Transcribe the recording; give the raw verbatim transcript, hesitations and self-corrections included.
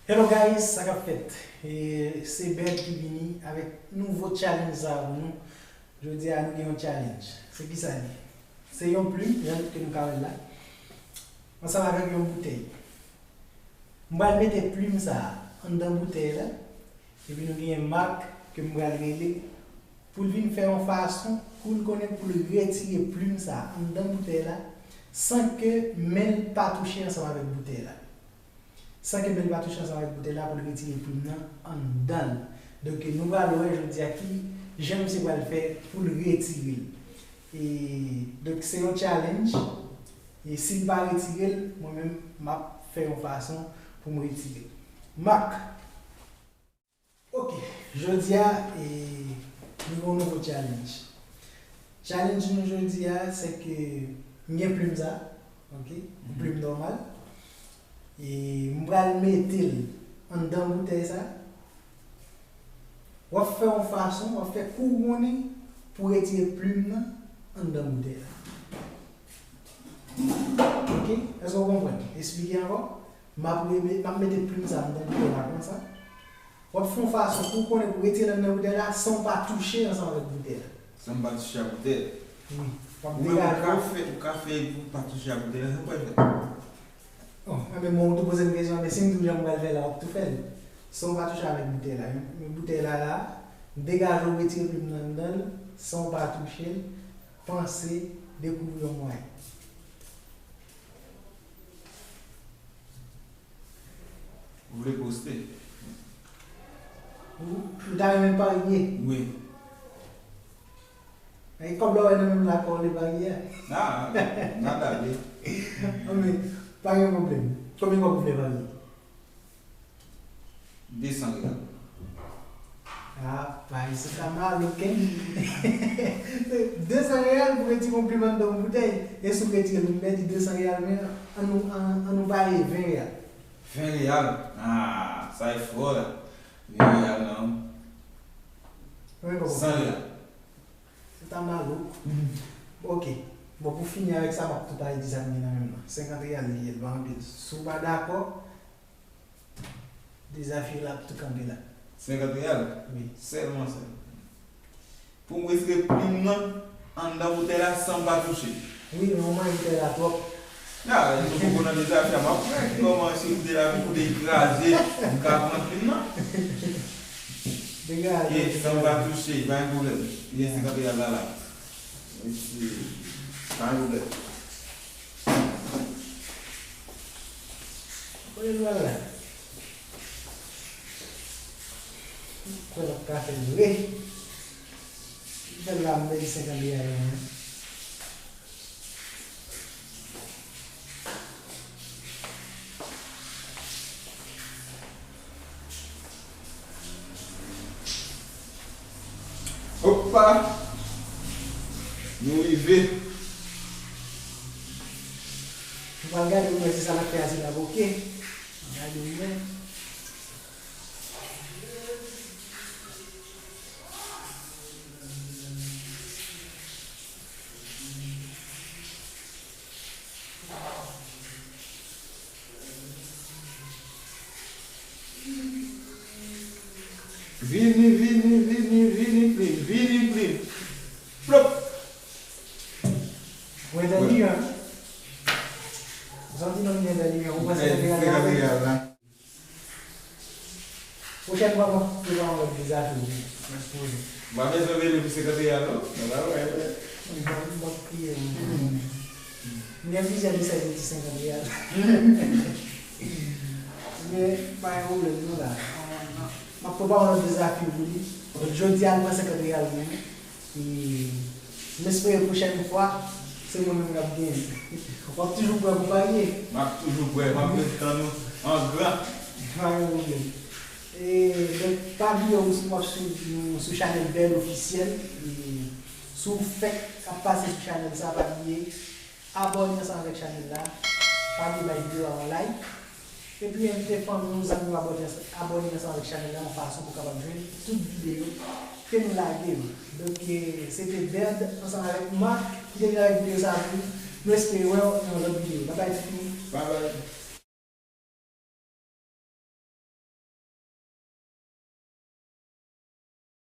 Hello guys, sa k ap fèt? E se Bèl ki vini avèk nouvo challenge sa pou nou. Jodi a nou gen yon challenge. Se ki sa li? Se yon plim, jan ke nou ka wè l la, ansanm avèk yon boutèy. M pral mete plim sa a anndan boutèy la, epi nou genyen Mak ke m pral rele pou l vin fè yon fason pou l konnen pou l retire plim sa a anndan boutèy la san ke men l pa touche ansanm avèk boutèy la. San ke men l pa touche ansanm avèk boutèy la pou l retire plim nan anndan l. Donk, nou pral wè jodi a ki jan misye pral fè pou l retire l. E, donk, se yon challenge. E si l pa retire l, mwen menm, m ap fè yon fason pou m retire l. Mak! Ok, jodi a, e, nou gen yon nouvo challenge. Challenge nou jodi a, se ke m gen plim sa, ok? Yon plim nòmal. E m pral mete l anndan boutèy sa. W ap fè yon fason, w ap fè kou w konnen pou retire plim nan anndan boutèy la. Ok? Èske w konprann? Esplike ankò. M ap reme-, m ap mete plim sa anndan boutèy la konsa. W ap fè yon fason pou w konnen pou retire l anndan boutèy la san w pa touche ansanm avèk boutèy la. San m pa touche a boutèy la. Wi. W ap degaje. Ou menm ou ka fè, ou ka fè pou w pa touche a boutèy la, sa w pral fè? Bon, enben, bon, ou tou poze m kesyon, men si m di w jan m pral fè la, w ap tou fè l. San w pa touche avèk boutèy la. Men boutèy la la, degaje w retire plim nan anndan l, san w pa touche l, panse dekouvri yon mwayen. Ou vle poste? Ou, ou ta renmen parye? Wi. E kòb la w wè nan men m la, kòb li parye a. Ah, n a gade. Anben, pa gen pwoblèm. Konbyen kòb ou vle parye? De san reyal. Ah, pa isit la, malouk, hein? De san reyal pou retire yon plim anndan yon boutèy. E si w retire l, m pèdi de san reyal, men ann nou, ann, ann nou pale ven reyal. Ven reyal? Ah, sa e fò la. Ven reyal non. Konbyen kòb ou vle? San reyal. Se ta malouk. Ok. Bon, pou fini avèk sa, m ap tou pale de sa m gen nan men m nan. Senkant reyal li ye, li pa anpil. Si w pa dakò, dezafi la ap tou kanpe la. Senkant reyal? Wi. Sèlman sa. Pou m retire plim nan anndan boutèy la san m pa touche. Wi, men w manje boutèy la twòp. Nan, nou poko nan dezafi a, m ap wè kòman si boutèy la vin kote l kraze, m ka pran plim nan. Degaje. Ye, san m pa touche, pa gen pwoblèm. Li gen senkant reyal la la. Mèsi. Pa gen pwoblèm. Kote l pral la? Kwè l ap ka fè l vre. Li fè l la, m pèdi senkant reyal mwen. Opa! Nou rive. Nou pral gade pou nou wè si sa n ap fè a se n ap oke. Gade w wè. Vini, vini, vini, vini, plim, vini, plim. Plop! Mwen dan li an. Zanmi nan mwen dan li an. Ou panse ke te gade la? Pwochèn fwa, m ap prepare yon lòt dezafi tou. M ap poze. M pa bezwen rele pou senkant reyal non. Mwen pa wè, wè. M p ap, m p ap kriye non. M gen plizyè mesaj de ti senkant reyal. Men, pa gen pwoblèm non la. M ap prepare yon lòt dezafi pou li. Donk, jodi a, l pran senkant reyal mwen. E m espere pwochèn fwa, se mwen menm k ap genyen. W ap toujou prè pou parye? M ap toujou prè, m ap ret tann ou an gran. Pa gen pwoblèm. E, donk, pa bliye w, si w ap swiv nou sou chanèl Bèl Ofisyèl, e, si w fèk ap pase sou chanèl sa, pa bliye abòne ansanm avèk chanèl la, pa bliye bay videyo a yon like. Epi envite fanmi w, zanmi w abòne, abòne ansanm avèk chanèl la yon fason pou w kapab jwenn tout videyo ke nou lage yo. Donk, e, se te Berd ansanm avèk Marc ki te vin avèk videyo sa a pou nou. Nou espere wè w nan yon lòt videyo. Babay tout moun. Babay.